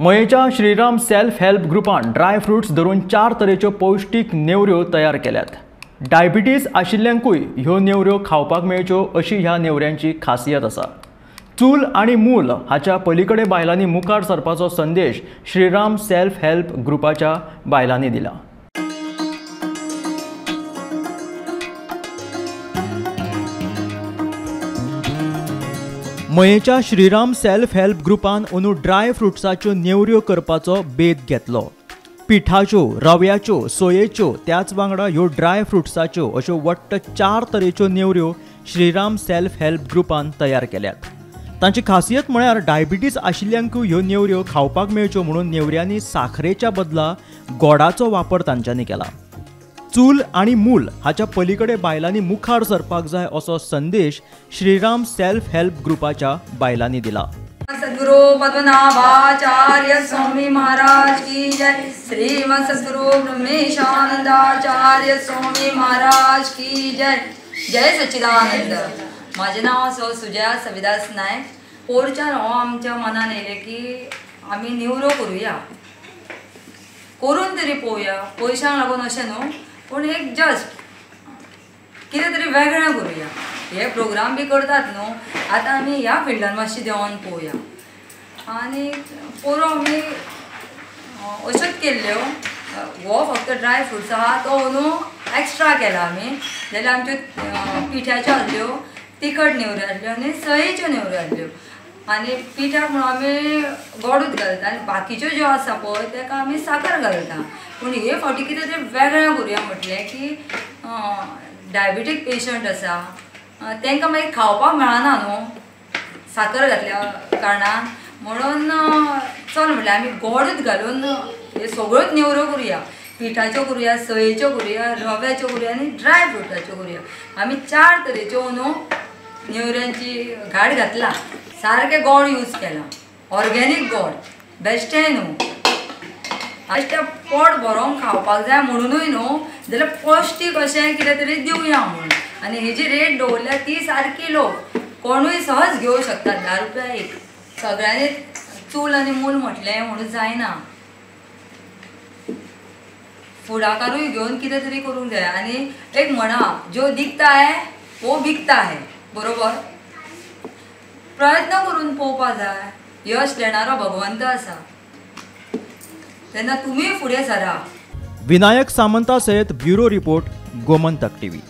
मयेच्या Shriram self help ग्रुपान dry fruits धरून 4 तरेच्यो पौश्टीक नेवऱ्यो तयार केल्यात। डायबिटीज आशिल्ल्यांकूय ह्यो नेवऱ्यो खावपाक मेळच्यो अशी ह्या नेवऱ्यांची खासियत आसा। चूल आनी मूल हाच्या पलीकडे बायलांनी मुखार सरपाचो संदेश श्रीराम सेल्फ हेल्प ग्रुपाच्या बायलांनी दिला। मयेच्या श्रीराम सेल्फ हेल्प ग्रुपान अंदू ड्राय फ्रुट्साच्यो नेवऱ्यो करपाचो बेत घेतलो। पिठाच्यो, रव्याच्यो, सोयेच्यो त्याच वांगडा ह्यो ड्राय फ्रुट्साच्यो अश्यो वट्ट 4 तरेच्यो नेवऱ्यो श्रीराम सेल्फ हेल्प ग्रुपान तयार केल्यात। तांची खासियत म्हळ्यार डायबिटीज आशिल्ल्यांकूय ह्यो नेवऱ्यो खावपाक मेळच्यो म्हणून नेवऱ्यांनी साखरेच्या बदला गोडाचो वापर तांच्यांनी केला। चूल आनी मूल हाच्या पलीकडे बायलांनी मुखार सरपाक जाय असो संदेश श्रीराम सेल्फ हेल्प ग्रुपाच्या बायलांनी दिला। सद्गुरु पद्मनाभाचार्य स्वामी महाराज की जय। श्रीमद सद्गुरु ब्रह्मेशानंदाचार्य स्वामी महाराज की जय। जय सच्चिदानंद। माझे नाव सो सुजया सविदास नायक। पोरच्यान हो आमच्या मनान येयलें की आमी नेवऱ्यो करुया, करून तरी पळोवया, पयशांक लागून अशें न्हू, पूण एक जस्ट कितें तरी वेगळें करुया। हे प्रोग्राम बी करतात न्हू, आतां आमी ह्या फिल्डान मातशी देंवोन पळोवया। आनी पोरूं आमी अश्योच केल्ल्यो। हो फक्त ड्राय फ्रुट्स आहा तो न्हू एक्स्ट्रा केला आमी, जाल्यार आमच्यो पिठ्याच्यो आसल्यो, तिखट नेवऱ्यो आसल्यो आनी सयेच्यो नेवऱ्यो आसल्यो। आनी पिठाक म्हणून आमी गोडूच घालता आनी बाकीच्यो ज्यो आसा पळय ताका आमी साकर घालता। पूण हे फावटी कितें तरी वेगळें करुया म्हटलें की डायबिटीक पेशंट आसा तांकां मागीर खावपाक मेळना न्हू साकर घातल्या कारणान, म्हणून चल म्हटलें आमी गोडूच घालून हे सगळ्योच नेवऱ्यो करुया, पिठाच्यो करुया, सयेच्यो करुया, रव्याच्यो करुया आनी ड्राय फ्रुटाच्यो करुया। आमी 4 तरेच्यो न्हू नेवऱ्यांची घाट घातला। सारकें गोड यूज केला, ऑर्गेनीक गोड, बेश्टें न्हू। बेश्टें पोट भरोंक खावपाक जाय म्हणुनूय न्हू, जाल्यार पौश्टीक अशें कितें तरी दिवया म्हणून। आनी हेजी रेट दवरल्या ती सारकी लोक कोणूय सहज घेवं शकतात, 10 रुपया एक। सगळ्यांनी चूल आनी मूल म्हटलें म्हणून जायना, फुडाकारूय घेवन कितें तरी करूंक जाय। आनी एक म्हणा, जो दिखता है वो बिकता है, बरोबर? प्रयत्न करून पळोवपा जाय। यश देणारो भगवंत आसा, तेन्ना तुमी फुडें सरा। विनायक सामंता सयत ब्युरो रिपोर्ट, गोमंतक टीव्ही।